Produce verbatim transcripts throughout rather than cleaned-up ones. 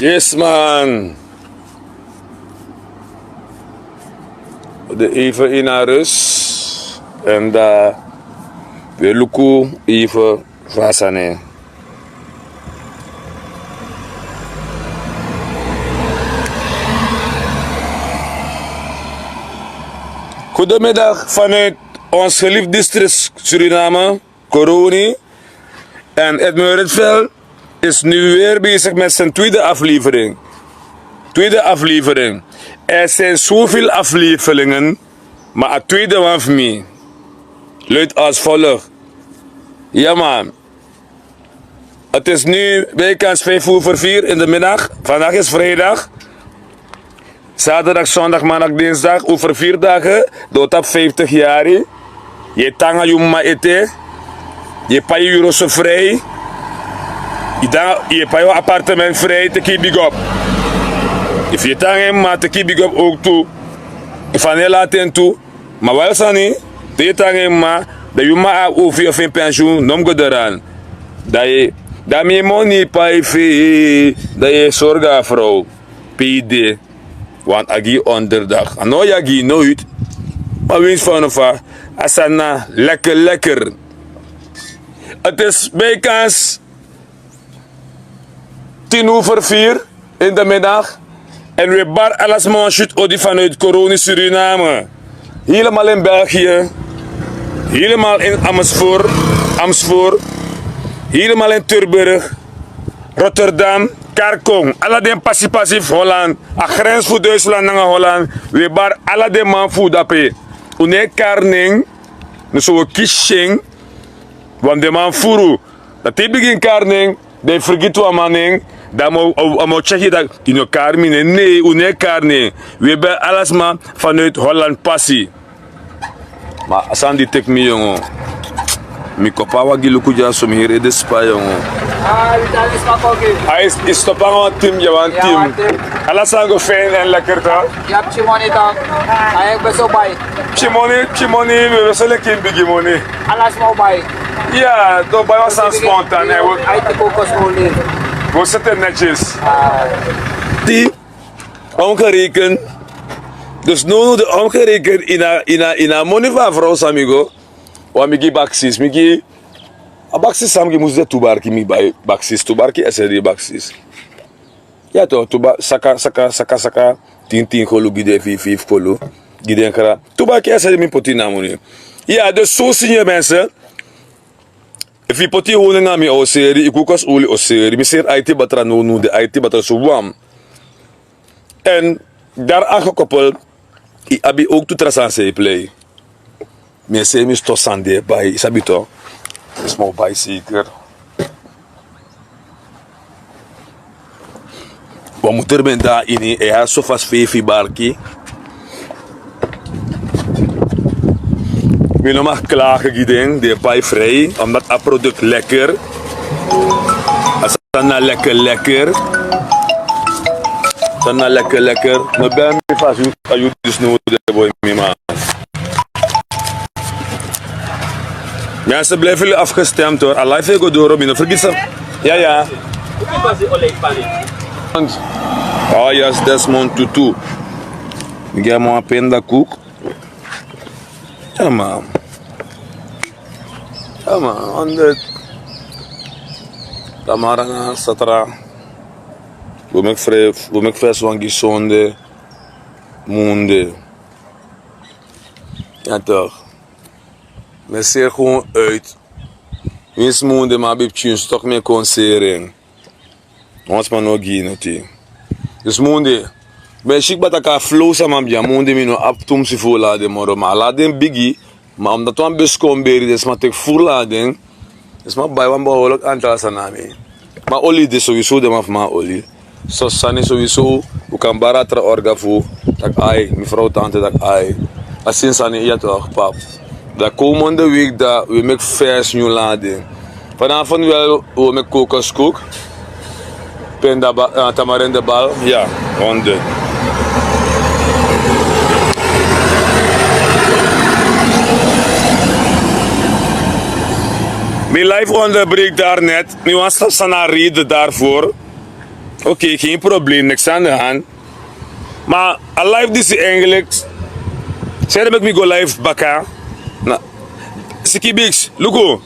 Yes, man. De even in a rust. En dan we luku even fa a sani. Goedemiddag vanuit ons geliefd district Suriname, Coronie. En Edmund Rietveld is nu weer bezig met zijn tweede aflevering. Tweede aflevering. Er zijn zoveel afleveringen, maar het tweede one van mij luidt als volgt. Ja, man. Het is nu bijkans vijf over vier in de middag. Vandaag is vrijdag. Zaterdag, zondag, maandag, dinsdag. Over vier dagen, doti na vijftig yari. Yu e tan nanga yu mama ete. Yu e pai yu roso vrij. Yu e tan, yu e pai yu appartement vrij, teki big up. Efu yu e tan nanga yu mama, teki big up ook tu. Efu a no e laten tu. Ma wel sani, te yu e tan nanga yu mama, dan yu mama abi ofu yu fu en pensioen, no mus go doro. Dan yu, dan mi moni pai fu yu, dan yu e sorgu a vrouw. Pe yu de, want a gi yu onderdak. A no yu a gi yu noit. Ma winsi fa no fa, a sani na lekker lekker. Het is bijkans tien over vier in de middag. En we bari ala sma wan switi odi vanuit Coronie, Suriname. Helemaal in België. Helemaal in Amersfoort. Amersfoort. Helemaal in Tilburg. Rotterdam. Karkong. Ala den pasi pasi fu Holland. A grens fu Duitsland nanga Holland. We bari ala den man fu dape. Un no e kari nen. No so wi kisi en. Want den man furu. Dan te yu bigin kari nen, dan yu fergiti wan man nen, dan a mu, a mu tyeki yu taki yu no kari mi nen. Nee, un no e kari nen. Wi e bari ala sma vanuit Holland pasi. Ma a sani di teki mi yongo. Mi kon pe a wagi luku dyaso, mi heri ede spa yongo. A yu stop nanga wan team, yu wan team. Ala sani go fijn en lekker toch? Yu abi pikin moni toch? A yu ben so bai. Pikin moni, pikin moni, mi ben so leki bigi moni. Ala sma o bai. Ya, dan bai wan sani spontaan. Wi o seti en netjes. Di omgerekend. Dus now, now de omgerekend ini a, ini a, ini a moni fu a vrouw san mi go. Wan mi gi baksis, mi gi a baksis san mi gi mus de tu barki, mi bai baksis, tu barki, S R D baksis. Ya toch, tu ba, saka, saka, saka, saka, tin, tin kolu gi den, feifi, feifi kolu gi den kra. Tu barki S R D mi poti na moni. Ya, dus so, señor mensen. Efu yu poti yu wownu nanga mi, a o seri, yu koelkast oli o seri. Mi seri aiti batra now, now de aiti batra so wan. En daar aangekoppeld, yu abi ook tu tra sani san e plei. Mi e seri mi sto san di e bai, yu sabi toch. Sma o bai zeker. Wan muter ben de na ini, e hasi so fasi feifi barki. Mi no mag klagen gi den, den e pai vrij, omdat a product lekker. A sani na lekker lekker. A sani na lekker lekker. No bel mi fasi, a yu disi no de boi mi man. Mensen, blijven jullie afgestemd hoor. A live e go doro, mi no fergiti san. Ya, ya. Oh yes, Desmond Tutu. Mi gi a man wan pindakoek. Ya man. Ya man, honderd. Tamara na satra. We make fresh, we make fresh wan gi sonde. Munde. Ya toch. Mi e seri gewoon uit. Winsi munde mi abi pikin, so toch mi e kon seri en. Wan sma no gi yu noti. Dus munde, mi e si kba taki a flow san mi abi gi a munde, mi no abi tumsi furu laden moro, ma a laden bigi. Ma omdat wan bus kon beri, den sma teki furu laden. Den sma bai wan behoorlijk aantal sani na mi. Ma oli de sowieso, den man fu mi a oli. So sani sowieso, un kan bari a tra orga fu, taki ai, mevrouw, tante, taki ai. A sani, ya toch, pap. Dan komende week dan we make vers nyun laden. Vanavond wel, we make kokoskoek. Pinda ba-, eh, tamarindebal, ya, honderd. Mi live onderbreek daar net. Mi wani sabi san na a reden daarvoor. Oké, gen problem, niks aan de hand. Ma a live disi eigenlijk, seri meki mi go live baka. Na, Siki Biks, luku.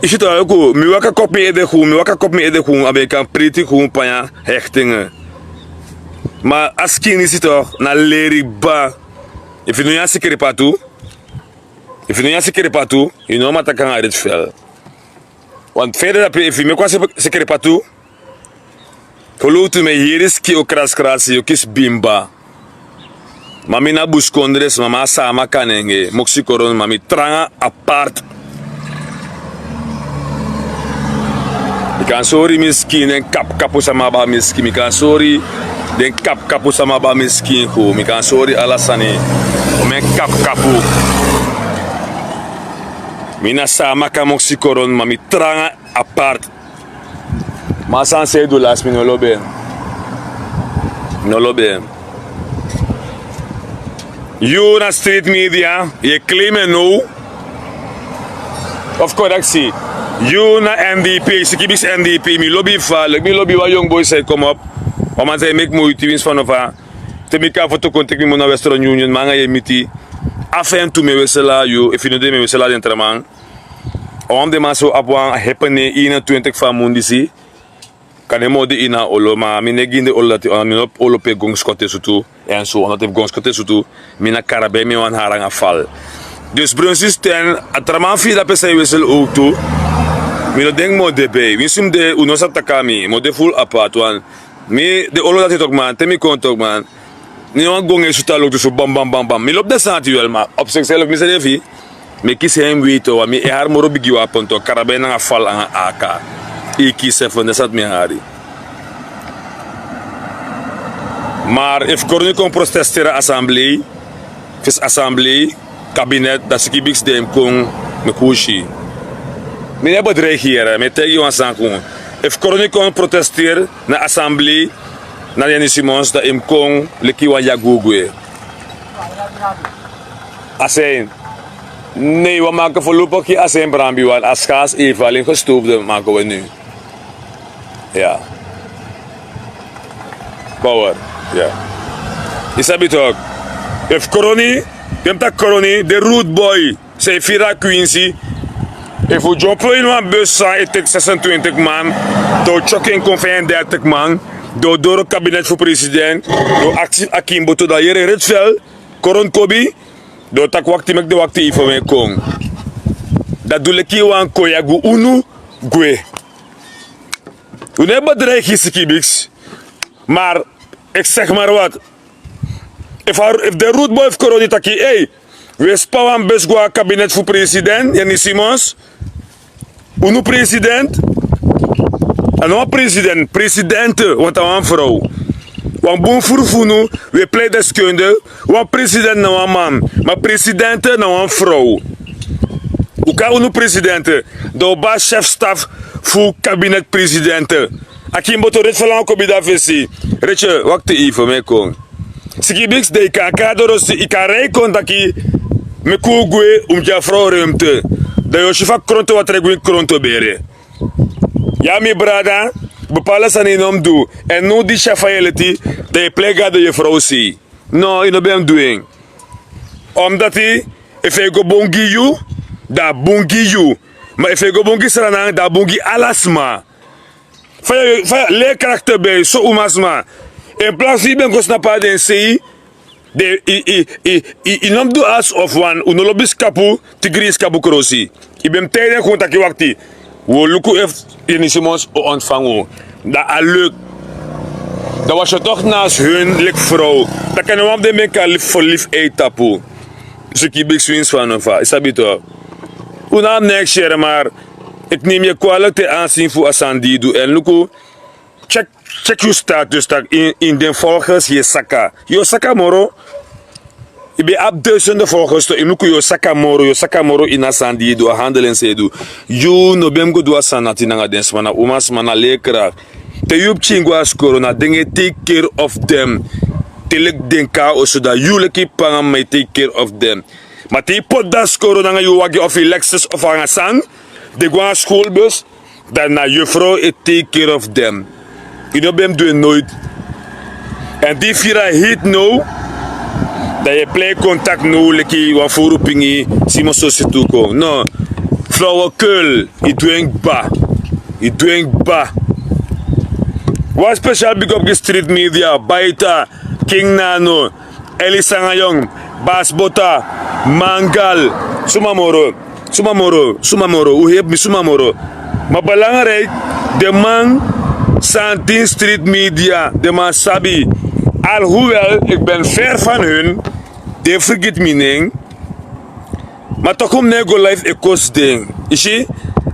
Yu si toch, luku, mi waka kopu mi ede gewoon, mi waka kopu mi ede gewoon, a ben kan priti gewoon panya hechtingen. Ma a skin, yu si toch, na leri kba. Efu yu no nyan sikiri patu, efu yu no nyan sikiri patu, yu no man taki nanga red vel. Want verder dape, efu yu meki wan sikiri patu, Geloof tu mi, heri skin o kraskrasi, yu kisi bimba. Ma mi na buskondres, ma mi a Saamaka nenge, Moksi Koron, ma mi tranga apart. Mi kan sori mi skin, den kapkapu san mi abi na mi skin, mi kan sori den kapkapu san mi abi na mi skin go, mi kan sori ala sani. O mi en kapkapu. Mi na Saamaka, Moksi Koron, ma mi tranga apart. Ma san sei du lasi, mi no lobi en. Mi no lobi en. Yu na street media, yu e claim en now. Of correctie. Yu na N D P, Siki Biks N D P, mi lobi yu fa, leki mi lobi wan young boy san e come up. Wan man san e meki moiti winsi fanowdu fa. Te mi kon a foto kon teki mi mu na Western Union, mi nanga yu e miti. Afu en tu mi e wissel nanga yu, efu yu no de mi e wissel nanga den tra man. A wan fu den man san abi wan happening ini a twintig fu a mun disi. Kande mi o de ini a olo, ma mi no e gi den olo dati, mi no abi olo pe gongo skote sutu. En so, omdat efu gongo skote sutu, mi na karabei, mi wani hari nanga fal. Dus Brunsi Sten, a tra man fu yu dape san e wissel ook tu. Mi no denki mi o de bij. Winsi mi de, un no sa taki nanga mi, mi o de full apart wan. Mi, den olo dati toki man, te mi kon toki man. Mi no wani go nanga yu sutu a loktu so bam, bam, bam, bam. Mi lobi den sani dati wel, ma op zichzelf, mi srefi, mi e kisi en weten, wan mi e hari moro bigi wapen tu, karabei nanga fal nanga A K. Iki seven, den sani dati mi e hari. Maar efu Koroni kon protesteren assemblee, fesi assemblee, kabinet, dan Siki Biks de yu mus kon meki un si. Mi no e bedreig yu, mi e taigi yu wan sani kon. Efu Koroni kon protesteren na assemblee, na Yeni Simons, dan yu mus kon leki wan yagu gwe. Asin. Nee, we maken voorlopig geen asinbranbiwan. Als gaas even, alleen gestoofde maken we nu. Ja. Power. Ja. Yu sabi toch. Efu Koroni, den taki Koroni, den rude boy san e firi a Quincy. Efu un dyompo ini wan bus san e teki zesentwintig man, dan un tyoko en kon vijfendertig man, dan un doro kabinet fu president, dan un aksi Akin Boto, dan yere Ritsvel, Koron Kobi, dan un taki wakti, meki den wakti even wi e kon. Dan du leki wan kon yagu, unu gwe. Un no e bedreig Siki Biks, maar ik zeg maar wat. Efu a, efu den rude boy fu Koroni taki, ei, wi e spa wan bus go na kabinet fu president, Yeni Simons. Unu president, a no wan president, presidente, want a wan vrouw. Wan bun furu fu unu, wi e pleideskunde, wan president na wan man, ma presidente na wan vrouw. Un kon unu presidente, dan un bari chef staf fu kabinet presidente. Akin Boto, Ritsvel nanga Kobi, dan fesi. Ritsvel, wakti even, mi e kon. Siki Biks, dan yu kan kon doro, yu kan rei kon taki, meki un gwe, un mus gi a vrouw ruimte. Dan yu o si fa kronto watra e gwe ini kronto bere. Ya, mi brada, bepaalde sani yu no mus du. En now di yu si a fa yu e leti, dan yu e plei gado yu vrouw sei. No, yu no ben mus du en. Omdat efu a e go bun gi yu, dan a bun gi yu. Ma efu a e go bun gi Sranan, dan a bun gi ala sma. Fa yu, fa yu, leerkrachten bij, so umasma. In plaats fu yu ben go snapu na den sei, den, yu, yu, yu, yu, yu no mus du alsof wan, un no lobi skapu, tigri skapu krosi. Yu ben mus taigi den kon taki wakti. Wi o luku efu Yeni Simons o ontvangen. Dan a leuk. Dan was je toch naast hun, leki vrouw. Dan kan wan fu den ben kan lief, verliefd uit tapu. Siki Biks, winsi fanowdu fa, yu sabi toch. Un no abi niks, maar ik neem je kwalijk ten aanzien fu a sani di yu du. En luku, check, check yu status taki ini, ini den volgers yu e saka. Yu o saka moro. Yu ben abi duizenden volgers toch, yu luku, yu o saka moro, yu o saka moro ini a sani di yu du, a handel san yu e du. Yu no ben mus go du a sani dati nanga den sma, na umasma, na leerkracht. Te yu pikin go na skoro, na den e take care of dem. Te leki den kon na oso, dan yu leki p'pa nanga mama e take care of dem. Ma te yu poti den na skoro nanga yu wagi of yu Lexus of nanga san, den go nanga schoolbus, dan na yu vrouw e take care of dem. Yu no ben mus du en noiti. Èn di yu firi a hiti now, dan yu e plei kontakt now leki wan furu pingi. Simon sosi tu kon no. Flower kel, yu du en kba. Yu du en kba. Wan spesial bigi op gi street media baita, king nano, eli sanga yong, bas bota, mangal, suma moro, suma moro, suma moro un hebi mi suma moro. Ma belangriki, den man san dini street media den man sabi. Alhuwel iki ben feri fan hun, den fergiti mi nen. Ma toku mi no e go life e kosi den. Yu si,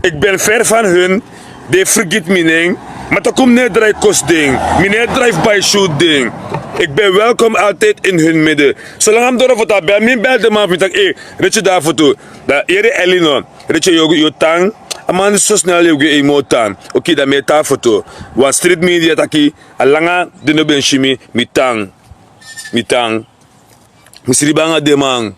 iki ben feri fan hun, den fergiti mi nen. Ma toku mi no e drai kosi den, mi no e drai fu bai syutu den. Iki ben welkom altidi ini hun midi. Solanga mi doro foto a bel mi bel den man fu mi taki e, reti yu de a foto. Dan yere eli no, reti yu o tan. A man disi so snel yu o gi en moo tan. Oki dan mi e tan a foto. Wan street media taki a langa den no ben si mi. Mi tan. Mi tan. Mi sribi nanga den man.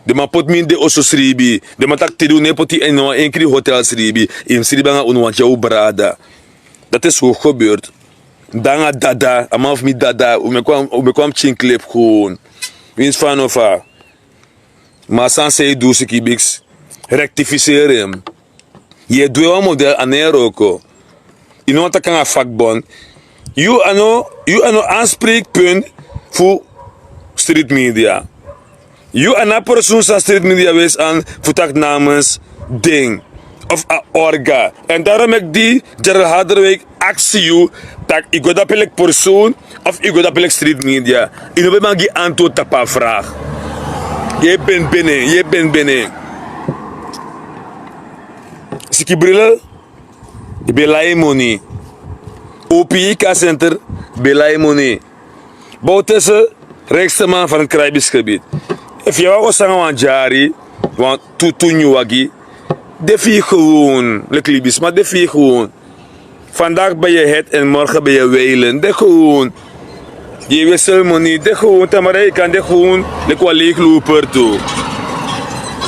Den man poti mi ini den oso sribi. Den man taki tide un no e poti ini wan enkri hotel sribi. Yu mus sribi nanga unu wanti ya un brada. Dati e so gebeurt. Dan a dada a man fu mi dada un meki wan pikin klip gewon. Winsi fa a no fa. Ma a sani san yu du sikibiks, rektifiseri en. Yu e du en wan model a no e wroko. Yu no wani taki nanga fakbon. Yu a no anspreekpunt fu street media. Yu a no a person san street media wesi an fu taki namens den of a orga. Èn darom meki di general harderwijk aksi yu, tak' yu go dape leki person of yu go dape leki street media. Yu no ben man gi antwoord tapu a vraag. Yu e ben bene yu e ben bene. Sikibril, yu ben lai moni. Opi yu kasenter, ben lai moni. Bowtese, reksteman fan kraibi skebit. Efu yu e wagi oso nanga wan dyari, wan tutu nyun wagi, de fu yu gewon. Leki libisma de fu yu gewon. Vandaag ben yu het en morgen ben yu weilen de gewon. Yu e wesel moni de gewon tamara yu kan de gewon. Leki wan leikloper tu.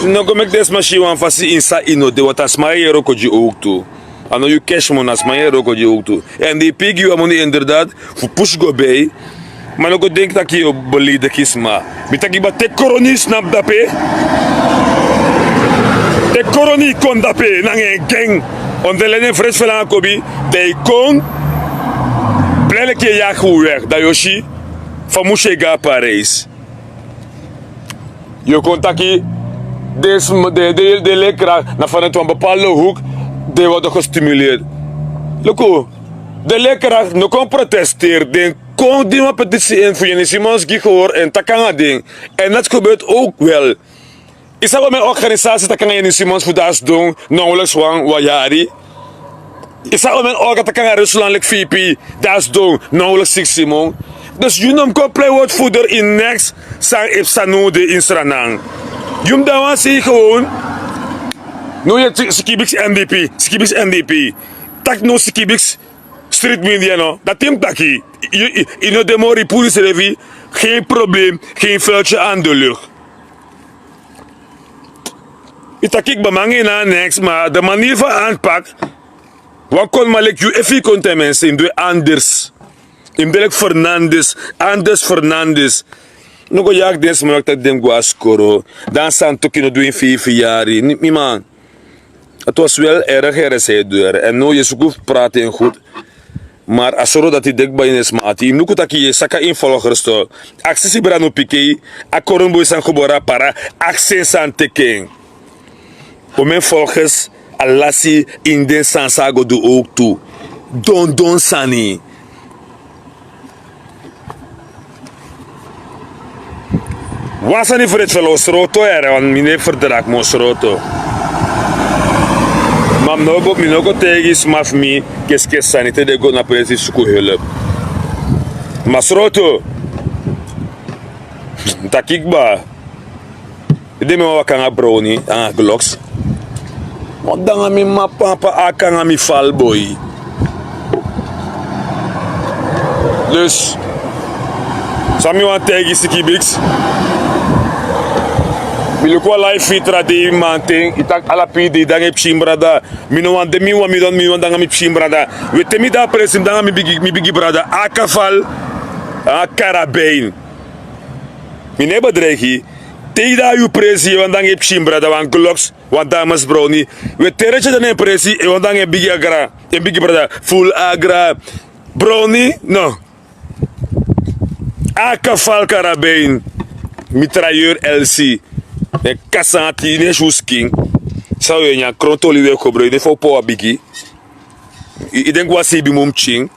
No go meki den sma si yu wan fasi ini san yu no de wantu a sma yu e wroko gi owk tu. A no yu kesi moni a sma yu e wroko gi owk tu. Èn di yu piki yu a moni inderdaad fu pusu go bei. Ma no go denki tak' yu o beleidiki sma. Mi taki bati te koroni yu snap dape. Te koroni yu kon dape nanga en geng. Ondele den fresi fu en langa kobi. Dan yu kon. Blei leki yu e yaki un wek dan yu o si fa musu e go na parijs. Yu o kon taki den lekra na faneti wan bepalde huk. Den wado gestimuleerd. Luku, den lekra no kon protesteri den kon dini wan petisi en fu yeni simons gi gehori èn taki nanga den. Èn dati geberi owk wel. Yu sabi omen organisasi taki nanga yeni simons fu dati sidon nowleks wan wan yari. Yu sabi omen orga taki nanga rusland leki fipi dati sidon nowleks siksi simon. Dus yu no mus kon plei word fuder ini neks san e psa no de ini sranan. Yu mus dan wan sei gewon. No yu e sikibiks n d p. Sikibiks n d p. Taki no sikibiks. Street media no dati yu mus taki. Yu no de mori puru srefi. Gen problem. Gen feltye an de luk. Yu taki kba manga en na neks ma de maniri fu a anpak. Wan kon man leki yu efu yu kon ten mense yu mus du en anders. Yu mus de leki fernandes. Anders fernandes. No go yaki den sma weki taki den mus go na skoro. Dan a sani toki no du ini feifi yari mi man. Ati was wel erg here san yu du here èn no yu e suku fu prati en gud. Mar a soro dati de kba ini en sma ati yu mus luku tak' yu e saka ini folgers to. Aksi sibra no piki en. A koronboi san gebore na para. Aksi en sani teki en. Omen folgers a lasi ini den sani san a go du owk tu. Dondon sani. Wan sani freti felo sroto yara wan mi no e ferdraki moo sroto. Ma mi no go taigi sma fu mi. Keskesi sani te den go na presi suku help. Ma sroto. Mi taki kba. Ede mi wan waka nanga browni nanga gloks. Wan danga mi mapampa aki nanga mi falboi. Dus san mi wani taigi sikibiks. Yu luku a live fu yu tra dei manten, yu taki ala pii dei de nanga yu pikin brada. Mi no wani de, mi wani, mi wani de nanga mi pikin brada. We, te mi de a presi, mi de nanga mi bigi, mi bigi brada. A kafal, a karabein. Mi no e bedreigi. Te yu de a yu presi, yu wani de nanga yu pikin brada, wan Glocks, wan Damas Brownie. We, te Richard de na en presi, yu wani de nanga en bigi agra, en bigi brada. Full agra. Brownie, no. A kafal karabein. Mitrailleur L C. E kasa ati, ne su skin. San wi e nyan, krontoli wi e kobro, yu de fu power bigi. Yu, yu denki wan siibi mu pikin.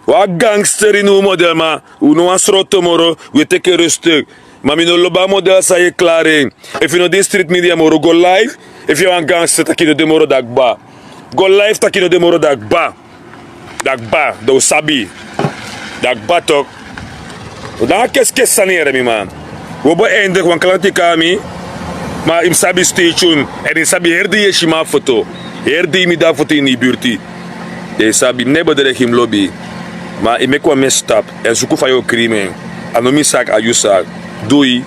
Wan gangster ini un model, ma un no wani sroto moro, wi e teki en rustig. Ma mi no lobi a model san yu e klari en. Efu yu no de ini street media moro, go live. Efu yu a wan gangster taki yu no de moro, dan kba. Go live taki yu no de moro, dan kba. Dan kba, dan un sabi. Dan kba tok. Un nanga keskes sani yere, mi man. Un o bo eindelijk, wan klanti kon na mi. Ma yu mus sabi, stay tuned. Èn yu sabi, heri dei yu e si mi a foto. Heri dei mi de a foto ini yu birti. Yu sabi, mi no e bedreigi, mi lobi. Ma yu meki wan misstep. Èn suku fa yu o krin en. A no mi saki, a yu saki. Doei.